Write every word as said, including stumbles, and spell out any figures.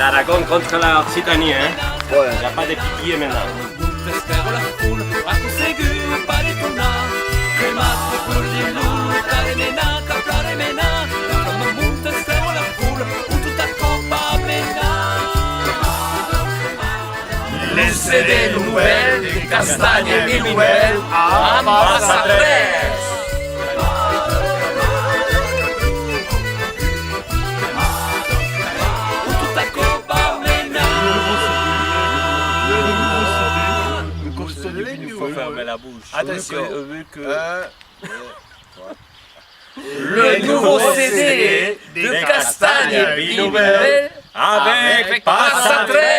Aragon contra la Occitanie, hein? Ouais. Y a pas de pitié maintenant. Montes per la fola, aquò segur pas de tornar. Cremar tot lo dilluns, remenar, cal plan remenar. La flama montes per la fola, ont tot aquò va menar. Le C D novèl de Castanha e Vinovel a Passa tres. Le nouveau C D, le nouveau C D, le nouveau C D. Faut fermer la bouche. Attention. Vu que, vu que, euh, le nouveau C D de Castanha e Vinovel avec Passa tres.